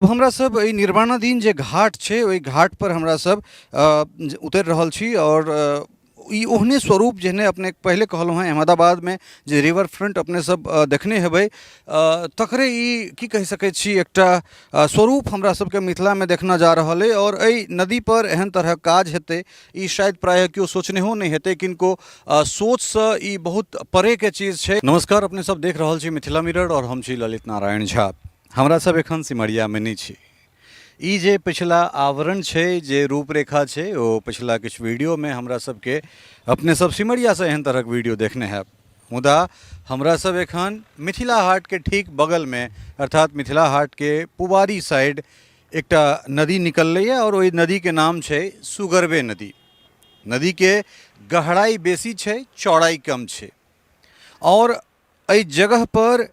हमरा सब एहि निर्माणाधीन जे घाट छै, ओहि घाट पर हमरा सब उतरि रहल छी आओर ई ओहने स्वरूप जेहने अपने पहिले कहलहुँ हेँ, अहमदाबादमे जे रिवर फ्रंट अपने सब देखने हेबै, तकरे ई की कहि सकै छी, एकटा स्वरूप हमरा सबके मिथिलामे देखना जा रहल अइ। आओर एहि नदीपर एहन तरहक काज हेतै, ई शायद प्रायः केओ सोचनेहो नहि हेतै, किनको सोचसँ ई बहुत परेके चीज छै। नमस्कार, अपने सब देख रहल छी मिथिला मिरर आओर हम छी ललित नारायण झा। हमरा सब एखन सिमरियामे नहि छी। ई जे पिछला आवरण छै, जे रूपरेखा छै, ओ पिछला किछु वीडियोमे हमरा सबके अपने सब सिमरियासँ एहन तरहक वीडियो देखने हैब, मुदा हमरा सब एखन मिथिला हाटके ठीक बगलमे, अर्थात मिथिला हाटके पुबारी साइड एकटा नदी निकललैए आओर ओहि नदीके नाम छै सुगरबे नदी। नदीके गहराइ बेसी छै, चौड़ाइ कम छै आओर एहि जगह पर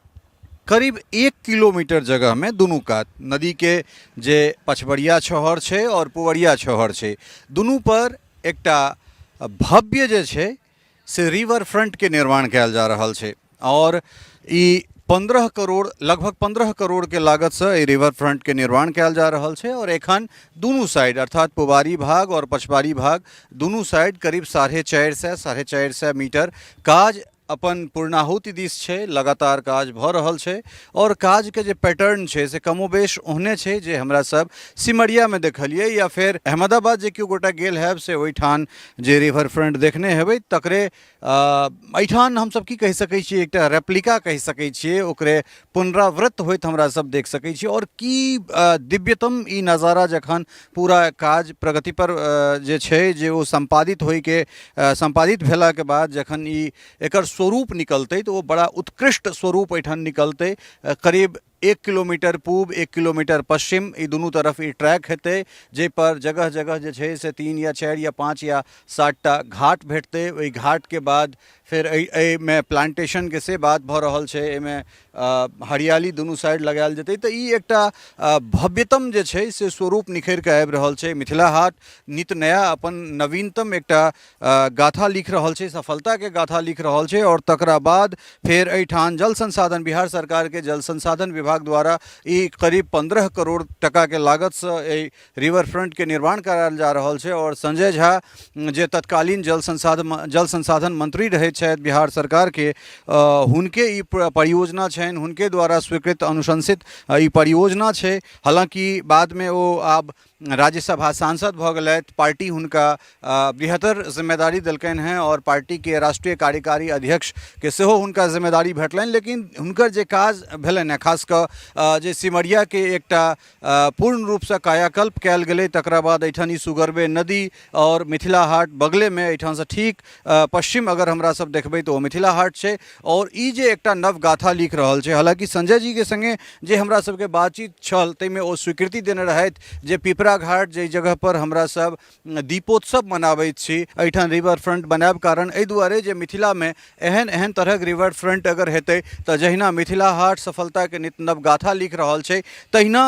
करीब 1 किलोमीटर जगहमे दुनू कात नदीके जे पछबरिया छहर छै आओर पुबरिया छहर छै, दुनू पर एकटा भव्य जे छै से रिवर फ्रंटके निर्माण कयल जा रहल छै। आओर ई 15 करोड़, लगभग 15 करोड़के लागतसँ एहि रिवर फ्रंटके निर्माण कयल जा रहल छै। आओर एखन दुनू साइड, अर्थात पुबारी भाग आओर पछबारी भाग, दुनू साइड करीब 450, 450 मीटर काज अपन पूर्णाहुति दिस छै। लगातार काज भऽ रहल छै आओर काजके जे पैटर्न छै से कमोबेश ओहने छै जे हमरा सब सिमरियामे देखलियै या फेर अहमदाबाद जे केओ गोटा गेल हैब से ओहिठाम जे रिवर फ्रंट देखने हेबै, तकरे एहिठाम हमसब की कहि सकै छियै, एकटा रेप्लिका कहि सकै छियै, ओकरे पुनरावृत्त होइत हमरा सब देख सकै छी। आओर की दिव्यतम ई नजारा, जखन पूरा काज प्रगति पर जे छै जे ओ सम्पादित होइके, सम्पादित भेलाके बाद जखन ई एकर स्वरूप निकलतै तऽ ओ बड़ा उत्कृष्ट स्वरूप एहिठाम निकलतै। करीब 1 किलोमीटर पूब, 1 किलोमीटर पश्चिम, ई दुनू तरफ ई ट्रैक हेतै, जाहिपर जगह जगह जे छै से 3 या 4 या 5 या 7टा घाट भेटतै। ओहि घाटके बाद फेर एहिमे प्लांटेशनके से बात भऽ रहल छै, एहिमे हरियाली दुनू साइड लगायल जेतै। तऽ ई एकटा भव्यतम जे छै से स्वरूप निखरि कऽ आबि रहल छै। मिथिला हाट नित नया अपन नवीनतम एकटा गाथा लिख रहल छै, सफलताके गाथा लिख रहल छै। आओर तकरा बाद फेर एहिठाम जल संसाधन, बिहार सरकारके जल संसाधन विभाग द्वारा ई करीब 15 करोड़ टकाके लागतसँ एहि रिवर फ्रंटके निर्माण करायल जा रहल छै। आओर संजय झा जे तत्कालीन जल संसाधन मंत्री रहै छथि बिहार सरकारके, हुनके ई परियोजना छनि, हुनके द्वारा स्वीकृत अनुशंसित ई परियोजना छै। हालाँकि बादमे ओ आब राज्यसभा सांसद भऽ गेलथि, पार्टी हुनका बृहतर जिम्मेदारी देलकनि हेँ आओर पार्टीके राष्ट्रीय कार्यकारी अध्यक्षके सेहो हुनका जिम्मेदारी भेटलनि। लेकिन हुनकर जे काज भेलनि हेँ, खास कऽ जे सिमरियाके एकटा पूर्ण रूपसँ कायाकल्प कयल गेलै, तकरा बाद एहिठाम ई सुगरबे नदी आओर मिथिला हाट बगलेमे, एहिठामसँ ठीक पश्चिम अगर हमरा सब देखबै तऽ ओ मिथिला हाट छै। आओर ई जे एकटा नव गाथा लिख रहल छै, हालाँकि संजय जीके सङ्गे जे हमरा सबके बातचीत छल ताहिमे ओ स्वीकृति देने रहथि जे पिपरा घाट जाहि जगहपर हमरा सब दीपोत्सव मनाबैत छी, एहिठाम रिवर फ्रंट बनायब, कारण एहि दुआरे जे मिथिलामे एहन एहन तरहक रिवर फ्रंट अगर हेतै तऽ जहिना मिथिला हाट सफलताके नित नव गाथा लिख रहल छै, तहिना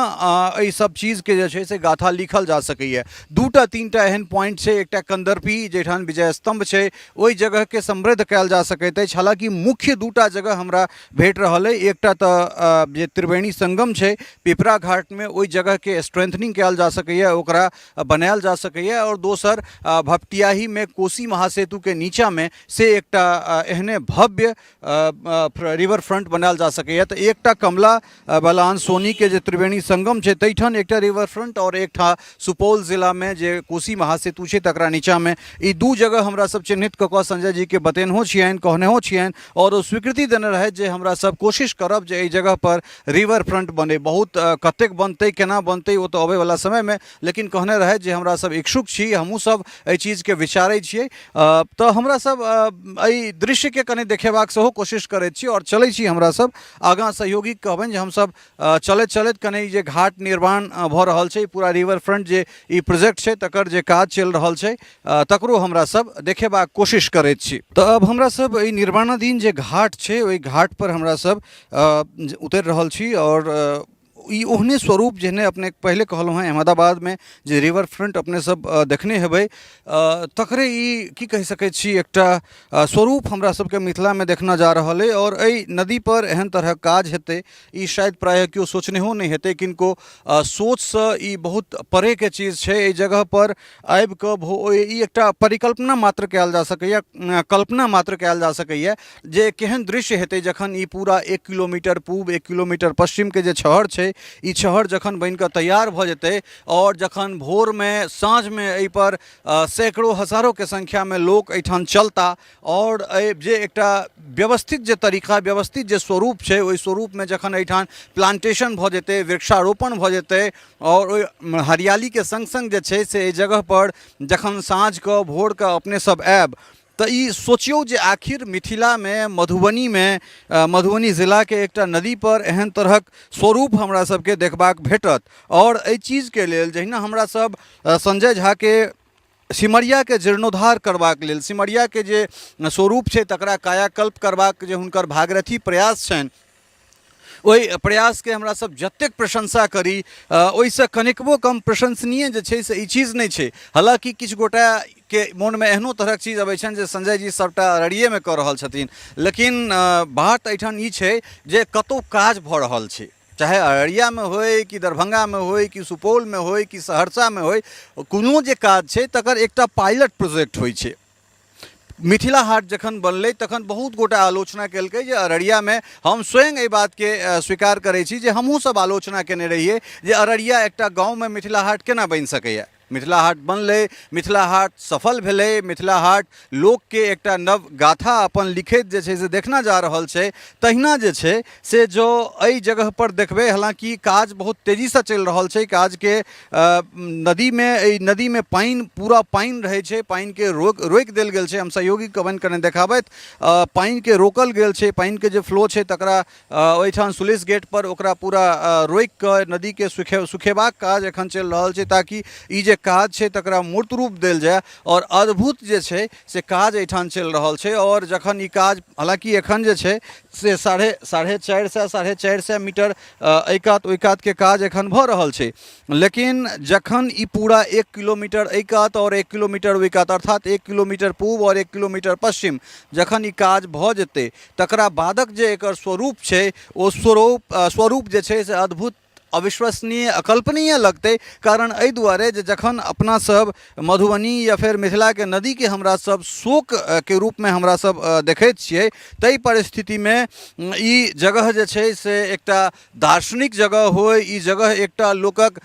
एहि सब चीजके जे छै से गाथा लिखल जा सकैए। 2टा 3टा एहन पॉइंट छै। एकटा कंदर्पी जाहिठाम विजय स्तंभ छै, ओहि जगहके समृद्ध कयल जा सकैत अछि। हालाँकि मुख्य 2टा जगह हमरा भेट रहल अइ। एकटा तऽ जे त्रिवेणी संगम छै पिपरा घाटमे, ओहि जगहके स्ट्रेंथनिंग कयल जा सकैए, ओकरा बनायल जा सकैए। आओर दोसर भपटियाहीमे कोसी महासेतुके नीचाँमे से एकटा एहने भव्य रिवर फ्रंट बनायल जा सकैए। तऽ एकटा कमला बलान सोनीके जे त्रिवेणी संगम छै ताहिठाम एकटा रिवर फ्रंट आओर एकटा सुपौल जिलामे जे कोसी महासेतु छै तकरा नीचाँमे, ई 2 जगह हमरा सब चिन्हित कऽ कऽ संजय जीके बतेनहो छियनि, कहनेहो छियनि आओर ओ स्वीकृति देने रहथि जे हमरा सब कोशिश करब जे एहि जगहपर रिवर फ्रंट बनै। बहुत कतेक बनतै, केना बनतै, ओ तऽ अबैवला समयमे, लेकिन कहने रहथि जे हमरा सब इच्छुक छी, हमहूँ सब एहि चीजके विचारै छियै। तऽ हमरा सब एहि दृश्यके कनि देखेबाक सेहो कोशिश करैत छी आओर चलै छी हमरा सब आगाँ। सहयोगी कहबनि जे हमसब चलैत चलैत कनि जे घाट निर्माण भऽ रहल छै, पूरा रिवर फ्रंट जे ई प्रोजेक्ट छै तकर जे काज चलि रहल छै, तकरो हमरा सब देखेबाक कोशिश करैत छी। तऽ अब हमरा सब एहि निर्माणाधीन जे घाट छै ओहि घाट पर हमरा सब उतरि रहल छी आओर ई ओहने स्वरूप जेहने अपने पहिले कहलहुँ हेँ, अहमदाबादमे जे रिवर फ्रंट अपने सब देखने हेबै, तकरे ई की कहि सकै छी, एकटा स्वरूप हमरा सबके मिथिलामे देखना जा रहल अइ। आओर एहि नदीपर एहन तरहक काज हेतै ई शायद प्रायः केओ सोचनेहो नहि हेतै, किनको सोचसँ ई बहुत परेके चीज छै। एहि जगहपर आबिकऽ ई एकटा परिकल्पना मात्र कयल जा सकैए, कल्पना मात्र कयल जा सकैए जे केहन दृश्य हेतै जखन ई पूरा 1 किलोमीटर पूब 1 किलोमीटर पश्चिमके जे शहर छै, ई शहर जखन बनिकऽ तैयार भऽ जेतै आओर जखन भोरमे साँझमे एहिपर सैकड़ो हजारोके संख्यामे लोक एहिठाम चलता आओर एहि जे एकटा व्यवस्थित जे तरीका, व्यवस्थित जे स्वरूप छै, ओहि स्वरूपमे जखन एहिठाम प्लांटेशन भऽ जेतै, वृक्षारोपण भऽ जेतै आओर ओहि हरियालीके सङ्ग सङ्ग जे छै से एहि जगहपर जखन साँझके भोरके अपने सब आयब तऽ ई सोचियौ जे आखिर मिथिलामे मधुबनीमे मधुबनी जिलाके एकटा नदीपर एहन तरहक स्वरूप हमरा सबके देखबाक भेटत। आओर एहि चीजके लेल जहिना हमरा सब संजय झाके सिमरियाके जीर्णोद्धार करबाक लेल, सिमरियाके जे स्वरूप छै तकरा कायाकल्प करबाक जे हुनकर भागीरथी प्रयास छनि, ओहि प्रयासके हमरा सब जतेक प्रशंसा करी ओहिसँ कनिकबो कम प्रशंसनीय जे छै से ई चीज नहि छै। हालाँकि किछु गोटाके मोनमे एहनो तरहक चीज अबै छनि जे संजय जी सबटा अररियेमे कऽ रहल छथिन, लेकिन बात एहिठाम ई छै जे कतहु काज भऽ रहल छै, चाहे अररियामे होइ कि दरभंगामे होइ कि सुपौलमे होइ कि सहरसामे होइ, कोनो जे काज छै तकर एकटा पायलट प्रोजेक्ट होइ छै। मिथिला हाट जखन बनलै तखन बहुत गोटा आलोचना केलकै जे अररियामे, हम स्वयं एहि बातके स्वीकार करै छी जे हमहूँ सब आलोचना केने रहियै जे अररिया एकटा गाँवमे मिथिला हाट केना बनि सकैए। मिथिला हाट बनलै, मिथिला हाट सफल भेलै, मिथिला हाट लोकके एकटा नव गाथा अपन लिखैत जे छै से देखना जा रहल छै। तहिना जे छै से जो एहि जगहपर देखबै, हालाँकि काज बहुत तेजीसँ चलि रहल छै, काजके नदीमे, एहि नदीमे पानि पूरा पानि रहै छै, पानिके रोकि देल गेल छै। हम सहयोगी कबन कने देखाबथि, पानिके रोकल गेल छै, पानिके जे फ्लो छै तकरा ओहिठाम सुलिस गेटपर ओकरा पूरा रोकि कऽ नदीके सुखेबाक काज एखन चलि रहल छै, ताकि ई जे काज छै तकरा मूर्त रूप देल जाय। आओर अद्भुत जे छै से काज एहिठाम चलि रहल छै। आओर जखन ई काज, हालाँकि एखन जे छै से 450, 450 मीटर एहि कात ओहि कातके काज एखन भऽ रहल छै, लेकिन जखन ई पूरा 1 किलोमीटर एहि कात आओर 1 किलोमीटर ओहि कात, अर्थात 1 किलोमीटर पूब आओर 1 किलोमीटर पश्चिम जखन ई काज भऽ जेतै तकरा बादक जे एकर स्वरूप छै ओ स्वरूप जे छै से अद्भुत, अविश्वसनीय, अकल्पनीय लगतै। कारण एहि दुआरे जे जखन अपना सब मधुबनी या फेर मिथिलाके नदीके हमरा सब शोकके रूपमे हमरा सब देखैत छियै, ताहि परिस्थितिमे ई जगह जे छै से एकटा दार्शनिक जगह होइ, ई जगह एकटा लोकक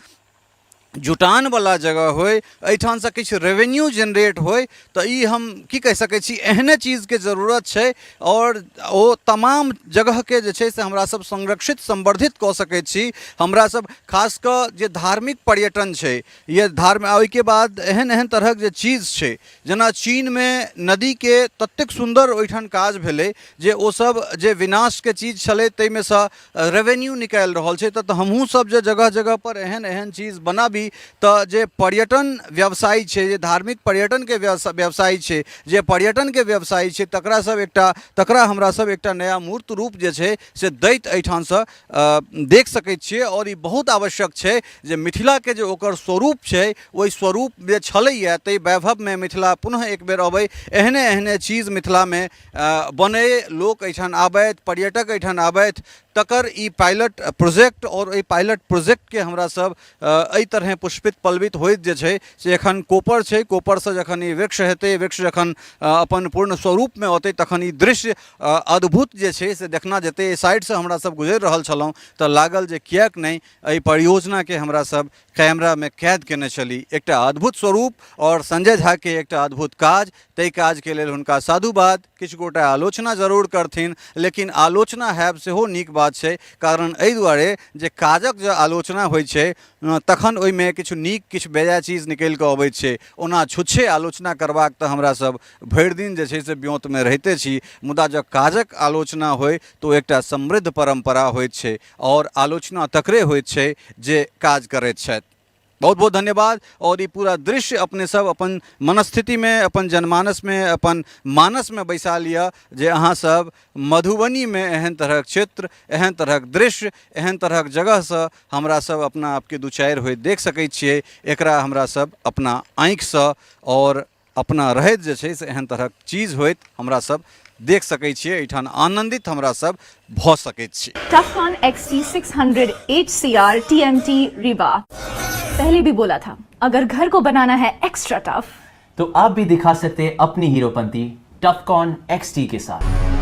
जुटानवला जगह होइ, एहिठामसँ किछु रेवेन्यू जेनरेट होइ, तऽ ई हम की कहि सकै छी, एहने चीजके जरूरत छै। आओर ओ तमाम जगहके जे छै से हमरा सब संरक्षित संवर्धित कऽ सकै छी। हमरा सब खास कऽ जे धार्मिक पर्यटन छै, ये धार्मिक, ओहिके बाद एहन एहन तरहक जे चीज छै, जेना चीनमे नदीके ततेक सुन्दर ओहिठाम काज भेलै जे ओसब जे विनाशके चीज छलै ताहिमे सँ रेवेन्यू निकालि रहल छै। तऽ हमहूँ सब जे जगह जगहपर एहन एहन चीज बनाबी तऽ जे पर्यटन व्यवसायी छै, जे धार्मिक पर्यटनके व्यवसायी छै, जे पर्यटनके व्यवसायी छै, तकरा सब एकटा, तकरा हमरा सब एकटा नया मूर्त रूप जे छै से दैत एहिठामसँ देख सकै छियै। आओर ई बहुत आवश्यक छै जे मिथिलाके जे ओकर स्वरूप छै, ओहि स्वरूप जे छलैए ताहि वैभवमे मिथिला पुनः एक बेर अबै, एहने एहने चीज मिथिलामे बनै, लोक एहिठाम आबथि, पर्यटक एहिठाम आबथि, तकर ई पायलट प्रोजेक्ट। आओर एहि पायलट प्रोजेक्टके हमरा सब एहि तरहेँ पुष्पित पल्लवित होइत जे छै से एखन कोपर छै, कोपरसँ जखन ई वृक्ष हेतै, वृक्ष जखन अपन पूर्ण स्वरूपमे औतै तखन ई दृश्य अद्भुत जे छै से देखना जेतै। एहि साइडसँ हमरा सब गुजरि रहल छलहुँ तऽ लागल जे किएक नहि एहि परियोजनाके हमरा सब कैमरामे कैद केने छली। एकटा अद्भुत स्वरूप आओर संजय झाके एकटा अद्भुत काज, ताहि काजके लेल हुनका साधुवाद। किछु गोटा आलोचना जरूर करथिन, लेकिन आलोचना हैब सेहो नीक बात छै, कारण एहि दुआरे जे काजक जे आलोचना होइ छै तखन ओहिमे किछु नीक किछु बेजाय चीज निकलि कऽ अबै छै। ओना छुच्छे आलोचना करबाक तऽ हमरा सब भरि दिन जे छै से ब्योँतमे रहिते छी, मुदा जँ काजक आलोचना होइ तऽ ओ एकटा समृद्ध परम्परा होइत छै आओर आलोचना तकरे होइत छै जे काज करैत छथि। बहुत बहुत धन्यवाद। और ई पूरा दृश्य अपने सब अपन मनस्थितिमे, अपन जनमानसमे, अपन मानसमे बैसा लिअ जे अहाँ सब मधुबनीमे एहन तरहक क्षेत्र, एहन तरहक दृश्य, एहन तरहक जगहसँ हमरा सब अपना आपके दू चारि होइत देख सकै छियै। एकरा हमरा सब अपना आँखिसँ आओर अपना रहैत जे छै से एहन तरहक चीज होइत हमरा सब देख सकै छियै। एहिठाम आनन्दित हमरा सब भऽ सकैत छी। Tufcon XT600 HCR TMT Rewa। पहले भी बोला था, अगर घर को बनाना है एक्स्ट्रा टफ तो आप भी दिखा सकते हैं अपनी हीरोपंती टफकॉन XT के साथ।